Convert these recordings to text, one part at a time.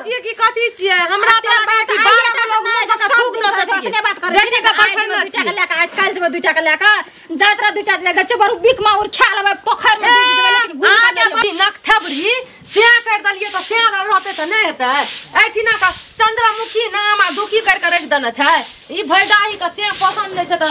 छियै कि कथी छियै हमरा त लागै कि 12 गो लोग मुंह से थूक द देतियै बात करै बेटी के बैठल न दुटा के लए के आज काल जेबै दुटा के लए के जाइत रह दुटा लए के बरु बिक माउर खा लेबै पोखर में डूब जेबै लेकिन घुस के नकथबरी से कर देलियै त से रहते त नै हेतै एठिना का चंद्रमुखी नाम आ दुखी कर के रख देने छै ई भैदाही के से पसंद नै छै त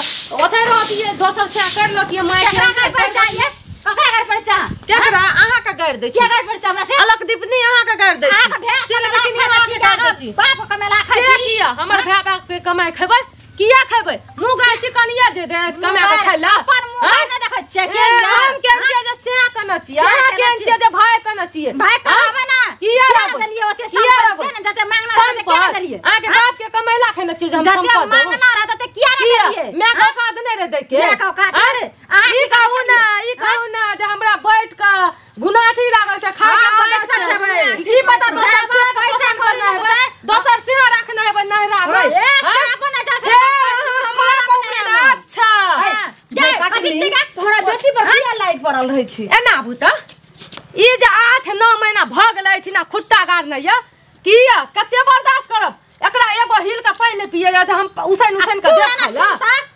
ओथे रहतियै दोसर से कर लतियै my के पर चाहिए ककरा घर पर चा केकरा अहाँ के गारि दै छी के घर पर चा हमरा से अलग दीपनी अहाँ के गारि दै छी अहाँ के भै तेल बेचनी अहाँ के गारि दै छी बाप कमेला खाइ छी किया हमर भाय बाप के कमाई खेबै किया खेबै मुंह गाय छी कनिया जे दे कमा के खाइ ला अपन मुंह नै देखै छियै के हम केन छियै जे से कना छियै अहाँ केन छियै जे भाय कना छियै भाय कमाबै ना किया रहबै देलियै ओते सम्पत्ति ने जते मांगना रहतै केना देलियै अहाँ के बाप के कमैला खेने छियै जे हम जते मांगना रहतै किया नै देलियै मैं के औकात नै रे दै के मैं के औकात अरे ई कहू ना ई कहू ना जे हमरा बैठ के गुनाठी लागल छै खाय के पता छै की पता दोसर से पैसा करना है दोसर से रखना है नहीं राखबै अपन अच्छा से हमरा पकड़े अच्छा तोरा बेटी पर किया लाइट पड़ल रहै छी एना आबू त ई जे 8-9 महीना भ गेलै एठिना खुट्टा गाड़ने य किया कते बर्दाश्त करब एकरा एगो हिल के पानि पिए जे हम उसैन उसैन के देख ला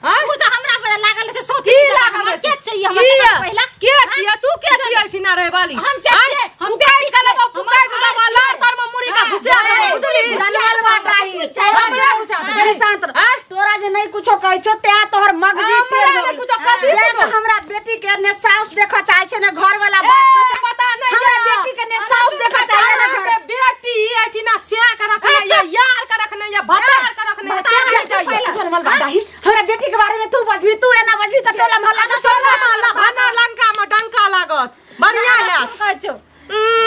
हां पूजा हमरा पर लागल छै सो की लागल के चाहिए हमरा से पहिला के छियै तू के छियै एठिना रहे वाली हम के छियै हम बेटी के लेबो पुकारि देबो लार तर में मुड़ी के घुसा देबो बुझली धनवाल बाटाई हमरा घुसा देबो शांत तोरा जे नहीं कुछो कहै छौ ते तोहर मगजी तोड़ हमरा कुछो कथी जे हमरा बेटी के ने साउस देखऽ चाहे छै ने घर वाला बात पता नहीं हमरा बेटी के ने साउस देखऽ चाहे ने घर बेटी एठिना से के रखने या यार के रखने या भतार के रखने के चाहिए जनमल बाटाई हमरा बेटी के बारे में तू बजबी तू एना बजबी त टोला मोहल्ला के टोला मोहल्ला भाना लंका में डंका लागत बढ़िया है कहै छौ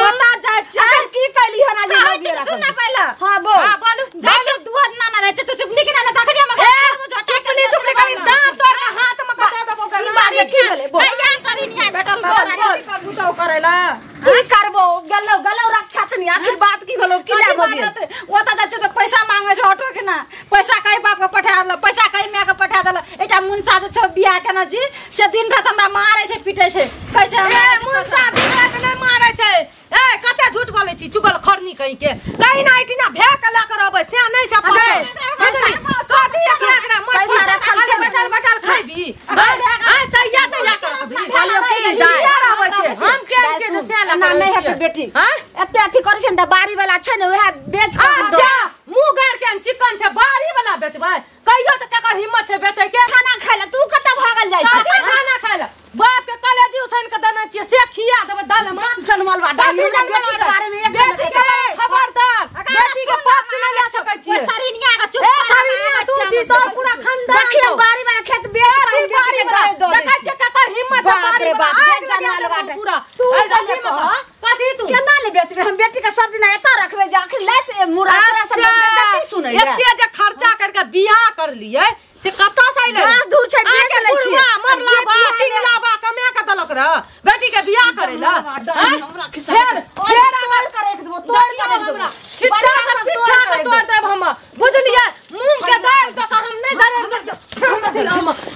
ओता जा चाहे की कहली हन आज सुन ना पहिला हां बोल हां बोल जा चुप दुआ ना ना रहे तू चुपली के ना ना तखनी हम चुपली चुपली करी दांत तोड़ के हाथ में कटा देबो ई बात की भेलै बोल भैया सरी नहीं भेटल बोल करबू करेला की करबो गलो गलो रक्षा छनी आखिर बात की भेलो की ले ओता जा छै त पैसा मांगे छै ऑटो के ना पैसा कहि बाप के पठा देल पैसा कहि my के पठा देल एकटा मुनसा जे छै बियाह केना जी से दिन रात हमरा मारै छै पीटै छै कैसे ए मुनसा दिन रात नै मारै छै ए कते झूठ बोलै छी चुगल खरनी कहि के कहि ना एठिना भे के ल के रहबै से नै छै कथी एकरा पैसा रखल छै बैठल बैठल खैबी आ तैया तैया करबी कहलियो की दाय रहबै छै हम केन छै जे से ना नै हेतै बेटी एते अथी करै छै ने त बाड़ी वाला छै ने वएह बेच के अच्छा मुंह गार के चिकन छै बाड़ी वाला बेचबै कहियो त केकर हिम्मत छै बेचै के खाना खाय ले तू कत भागल जाइ छै खाना खाय ले बाप के कलेजी उसैन के देने छियै से खिया देबै दाल में जनमल बाटा बेटी के बारे में एक बेटी के खबरदार बेटी के पक्ष नै ले सकै छियै सरिनिया के चुप ए सरिनिया तू छी तो पूरा खानदान देखियो बाड़ी वाला खेत बेच के बाड़ी वाला देखै छियै केकर हिम्मत छै बाप रे बाप जनमल बाटा पूरा तू कथी तू केना ले बेचबै हम बेटी के सब दिन एता रखबै जे आखिर लाइत मुरा तोरा सब बेइज्जती सुनै एते जे खर्चा करके बियाह कर लियै से कतऽ से अइलै घास दूर छै बेच लै छियै मरला बा सिंगला बा कमा के देलक रह बेटी के बियाह करे ला फेर फेर तोड़ के रख देबो तोड़ के रख देबो छिट्टा से छिट्टा के तोड़ देब हम बुझलियै मूंग के दाल के हम नै धरे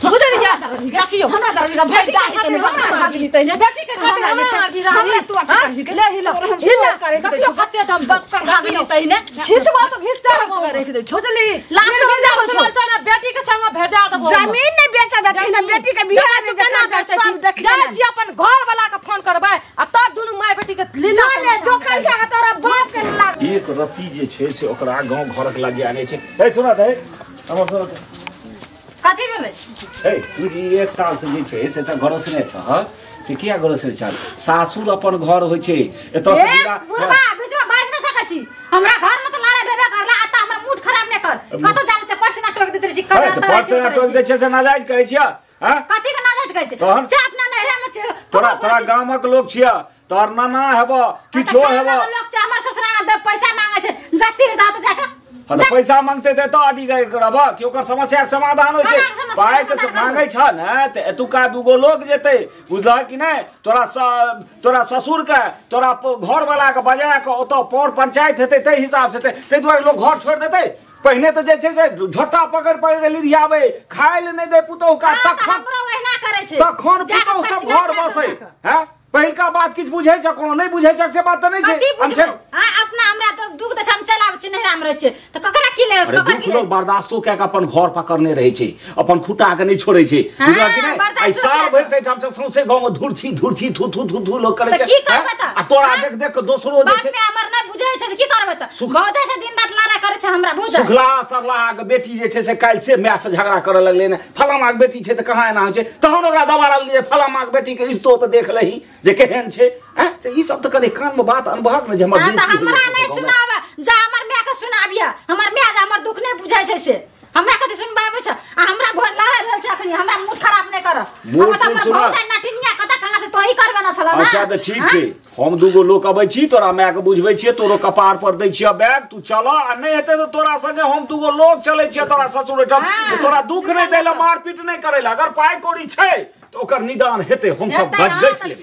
बुझलियै देखियौ हमरा दरबी भेट जाय तने बका भागली तने बेटी के हमरा तू अथी ले हिला हिला देखियौ कते दम बक्कर भागली तने खिचबो तो खिचते रहबो रख दे बुझली लाश हो जा छो ना बेटी के संग भेजा देबो जमीन नै बेचा देथिन ना बेटी के बियाह में केना सब देख जाइ छी अपन घर वाला के फोन करबै आ तब दुनू my बेटी के लीला जो जो कल जा तोरा बाप के लाग एक रति जे छै से ओकरा गांव घरक लज्जा नै छै ए सुना दे हमर सुना दे कथि भेलै ए तू जी एक साल से जे छै से त घरोसने छ ह से किया घरोसने छ सासुर अपन घर होय छै एतऽ से ए बुढ़बा बिचवा बाज नै सकै छी हमरा घर में त लड़ाई भेबे करला आता हमर मूड खराब नै कर कतौ जाल छै परसेना टोक देत रहै छी कतौ परसेना टोक दै छै से नाजायज कहै छियै हां कथि के नाजायज कहै छै चा अपना नैहरा में तोरा तोरा गामक लोग छियै तोहर नाना हेबो किछो हेबो लोग छै हमर ससुराल दे पैसा मांगे छै जाति दात जाके हां त पैसा मांगते त अडी गए करब कि ओकर समस्या के समाधान होय छै पाय के मांगे छ ने त एतुका दूगो लोग जेतै बुझलह कि नै तोरा तोरा ससुर के तोरा घर वाला के बजा के ओतऽ पर पंचायत हेतै तै हिसाब से तै दुआरे लोग घर छोड़ देतै पहिने त जे छै से झोटा पकड़ पकड़ के लिरियाबै खाय ले नै दे पुतोह का तखन हमरो ओहिना करै छै तखन पुतोह सब घर बसै हैं पहिलका बात किछ बुझै छ कोनो नै बुझै छ से बात त नै छै हम अपना हमरा तो दुख दे हम नैहरा में रहै छै त ककरा की ले अरे दुख लोग बर्दाश्तो कए के अपन घर पकड़ने रहै छै, अपन खुटा के नहीं छोड़ै छै, बुझलक कि नहीं? आई साल भरि से एहिठाम से सौंसे गांव में धुरछी धुरछी थू थू थू थू लोग करै छै। की करबै त? आ तोरा देख देख के दोसरो जे छै बाप हमर नहीं बुझै छै त की करबै त? भौजाइ से दिन रात लड़ाई करै छै हमरा भौजाइ। सुखला सरला के बेटी जे छै से काल्हि से my से झगड़ा करऽ लगलै ने, फलामा के बेटी छै त कहाँ एना होइ छै, तहन ओकरा दबा रहल जे फलामा के बेटी के इज्जतो त देख लही जे केहन छै। त ई सब त कने कान में बात अनुभव ने जे हमर त हमरा नहीं सुनावे, जा हमर my के सुनाबिया, हमर my जे हमर दुख नहीं बुझै छै से हमरा कथि सुनबाबै छै? आ हमरा भोर लड़ाई भेल छै अखनी, हमरा मुंह खराब नहीं कर। हम त हमर भौजाइ नटिनिया कत कहाँ से तोही करबे न छला ना। अच्छा त ठीक छै, हम दूगो लोक अबै छी तोरा my के बुझबै छियै, तोरो कपार पर दै छियै बैग, तू चल आ नहीं हेतै त तोरा संगे हम दूगो लोक चलै छियै तोरा ससुर ओहिठाम, तोरा दुख नहीं दै ला, मारपीट नहीं करै ला, अगर पाई कौड़ी छै तो ओकर निदान हेतै, हम सब गज गज ले।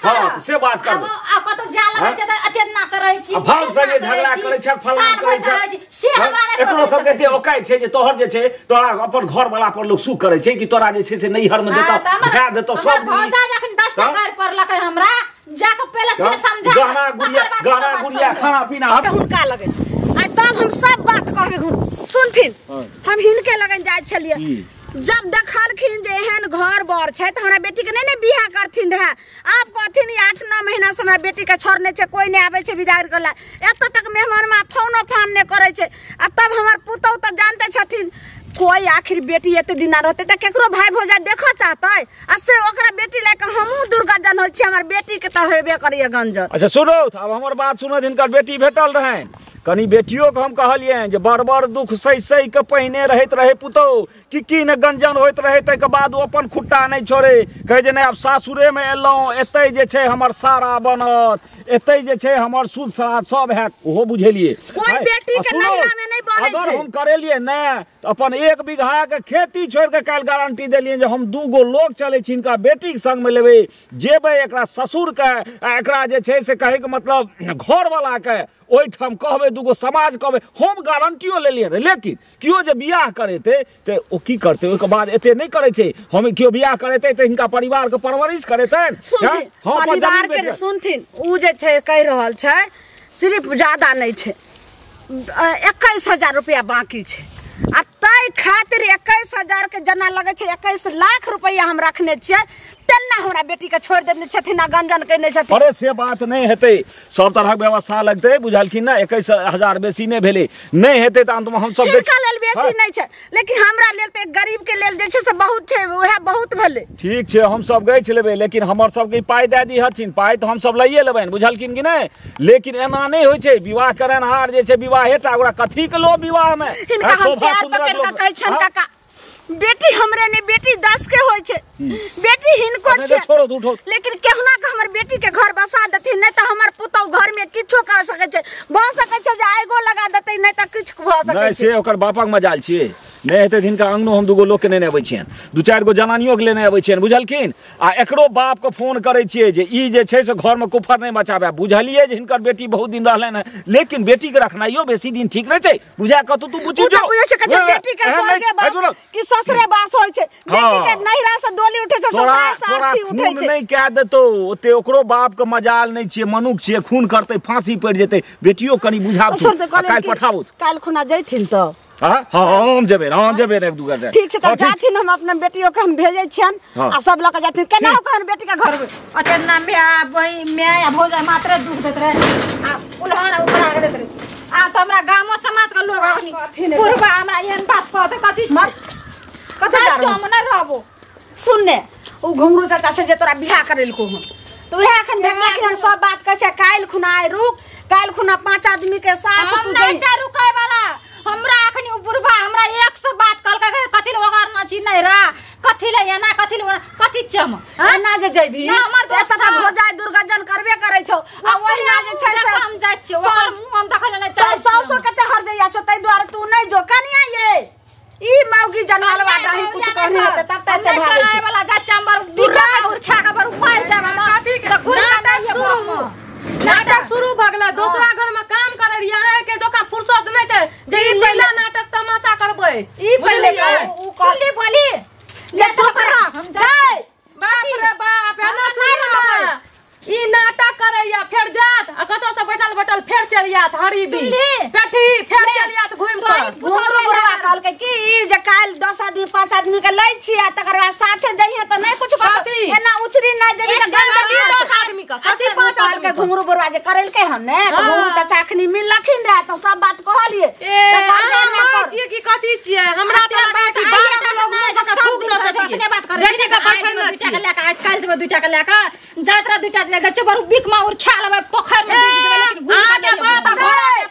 हां से बात करबै। आ कत जा लगै छै त अते ना से रहै छी, आ भाव संगे झगड़ा करै छै, फलाना करै छै, से हमरा नै एकरो सब के ओकाय छै जे तोहर जे छै तोरा अपन घर वाला पर लोग सुख करै छै कि तोरा जे छै से नैहर में देता भए देता सब। भौजा जखन 10 टा घर पर लकै हमरा जा के पहले से समझा, गहना गुड़िया गहना गुड़िया खाना पीना हुनका लगे। आ तब हम सब बात कहबै सुनथिन। हम हिनके लगन जाय छलियै, जब देखलखिन जे एहन घर बर छै त हमरा बेटी के नहीं ने बियाह करथिन रहे। आप कहथिन 8-9 महीना से हमरा बेटी के छोड़ने छै, कोई नहीं आबै छै विदाई करला, एतऽ तक मेहमान में फोनो फान नहीं करै छै। आ तब हमर पुतहु तऽ जानते छथिन कोई आखिर बेटी एते दिना रहते त केकरो भाई भौजाइ देखऽ चाहतै, आ से ओकरा बेटी लए के हमहूँ दुर्गजन होइ छी, हमर बेटी के तऽ हेबे करैया गंजन। अच्छा सुनो, आब हमर बात सुनो, हिनकर बेटी भेटल रहनि, कनी बेटियों के हम कहलियनि जे बड़ बड़ दुख सही सही के पहिने रहैत रहे पुतहु कि ने गंजन होइत रहे, ताहिके बाद ओ अपन खुट्टा नहीं छोड़े, कहै जे नहि आब सासुरे में एलहुँ, एतै जे छै हमर सारा बनत, एतै जे छै हमर सुध श्राद्ध सब हैत, ओहो बुझेलियै। कोई बेटी के नैहरा में नहीं बनै छै। अगर हम करेलियै ने त अपन 1 बीघा के खेती छोड़ के काल्हि गारंटी देलियै जे हम 2 गो लोग चलै छी हिनका बेटी के संग में लेबै, जेबै एकरा ससुर के, एकरा जे छै से कहै के मतलब घर वाला के ओहिठाम कहबै, दूगो समाज कहबै, हम गारंटियो लेलियै रहे। लेकिन केओ जे बियाह करेतै तऽ ओ की करतै, ओहिके बाद एते नहि करै छै। हम केओ बियाह करेतै तऽ हिनका परिवार के परवरिश करेतनि। परिवार के सुनथिन, उ जे छै कहि रहल छै सिर्फ ज्यादा नहीं छै, 21,000 रुपया बाकी छै, आ ताहि खातिर 21,000 के जना लगै छै 21 लाख रुपया हम रखने छियै, तेना हमरा बेटी के छोड़ देने छथिन आ गंजन केने छथिन। अरे से बात नहीं हेतै, सब तरहक व्यवस्था लगतै, बुझलखिन ना? 21,000 बेसी नहीं भेलै, नहीं हेतै तऽ अंत में हम सब हिनका लेल बेसी नहीं छै, लेकिन हमरा लेल तऽ गरीब के लेल जे छै से बहुत छै, उएह बहुत भेलै। ठीक छै, हम सब गछि लेबै, लेकिन हमर सबके पाइ दए दिहथिन, पाइ तऽ हम सब लइए लेबनि, बुझलखिन कि नहि? लेकिन एना नहि होइ छै, विवाह करेनहार जे छै विवाहे टा ओकरा कथी के लोभ विवाह में? हिनका हम प्यार पकड़ के कहै छनि काका बेटी हमरे नहीं, बेटी 10 के होय छै, बेटी हिनको छै, लेकिन केहुना के हमर बेटी के घर बसा देथिन, नहीं तऽ हमर पुतहु घर में किछो कर सकै छै, भऽ सकै छै जे आगो लगा देतै, नहीं तऽ किछु भऽ सकै छै। से ओकर बापक मजाल छियै, नहीं हेतै तऽ हिनका अंगनो हम 2 गो लोक के लेने अबै छियनि, 2-4 गो जनानियो के लेने अबै छियनि, बुझलखिन? आ एकरो बाप के फोन करै छियै जे ई जे छै से घर में कुफर नहीं मचाबै। बुझलियै जे हिनकर बेटी बहुत दिन रहलनि हँ, लेकिन बेटी के रखनाइयो बेसी दिन ठीक नहीं छै, बुझा कतौ तू बुझि जो। बेटी के स्वर्गे बास कि ससुरे बास होइ छै, बेटी के नैहरा से डोली उठै छै, ससुरा से अर्थी उठै छै। नहीं कह देतौ ओते, ओकरो बाप के मजाल नहीं छियै, मनुख छियै, खून करतै फांसी पड़ि जेतै। बेटियो कनी बुझाबू, काल्हि पठाबू, काल्हि खुना जैथिन तऽ। हाँ हम जेबै, हम जेबै एक दू घंटा। ठीक छै तऽ जाथिन, हम अपना बेटियो के हम भेजै छियनि आ सब लऽ के जाथिन, केना हो बेटी के घर में। अते ना my बहिन my आ भौजाइ मात्रे दुख दैत रहे आ उलहन उपरा के दैत रहे। आ तऽ हमरा गामो समाज के लोग अखनी पूर्वा हमरा एहन बात कहतै कथी कथी हम नहि रहबो। सुन ने, उ घुंघरू चाचा से जे तोरा बियाह करेलको हन, तऽ उएह एखन भेटलखिन हन, सब बात कहै छै काल्हि खुना आइ रुक, काल्हि खुना 5 आदमी के साथ तू जइ। हम रुकै वाला हमरा अखनी उ बुढ़बा हमरा एक से बात कहलकै कथी ले ओगारना छी नहीं रा, कथी ले एना कथी ले कथी चम एना जे जइबी ना हमर दोस्त एतऽ भौजाइ दुर्गजन करबे करै छौ, आ ओहिना जे छै से हम जाइ छियै, ओकर मुँह हम देखै ले नहि चाहै छियै। साउसो कते हर जइया छौ, ताहि दुआरे तू नहि जो। कनिया ये ई मौगी जनवालवा दाही कुछ कहने हेतै तब त एते भागै छै। वाला जा चंबर दुर्गा और खा के बर मार जाब हम कथी के नाटक शुरू भऽ गेलै। दोसरा घर में काम करै रहियै, अहाँके जोका फुर्सत नहि छै जे ई पहिला नाटक तमाशा करबै। ई पहिले उ सुनली बोली जे चुप रह, हम जाय। बाप रे बाप, एना सुनू ई नाटक करैया, फेर जात आ कतौ से बैठल बैठल फेर चलि जात। हरी दी पेठी फेर चलि आत घुमि कऽ। घुंघरू बुढ़वा कहलकै कि जे काल्हि 10 आदमी 5 आदमी के लै छी आ तकर बाद साथे जइहे तऽ नहि कुछ कहतौ। कथी? एना उचरी नहि जेबही तऽ गंदा कथी 10 आदमी के कथी 5 आदमी कहलकै घुंघरू बुढ़वा जे करेलकै हम ने तऽ घुंघरू चाचा अखनी मिललखिन रहे तऽ सब बात कहलियै। ए तऽ कहलकै अहाँ एना माय कर। छियै कि कथी छियै? हमरा तऽ लागै कि 12 गो लोग मुँह से थूक दऽ देतियै। बेटी के बैठल दुईटा के लए कऽ आज काल्हि जेबै दुईटा के लए कऽ जाइत रह दुईटा लए कऽ बरू बिक माउर खा लेबै पोखरि में डूबि जेबै लेकिन घुरि अहाँके कऽ बात नहि आ घोड़ा के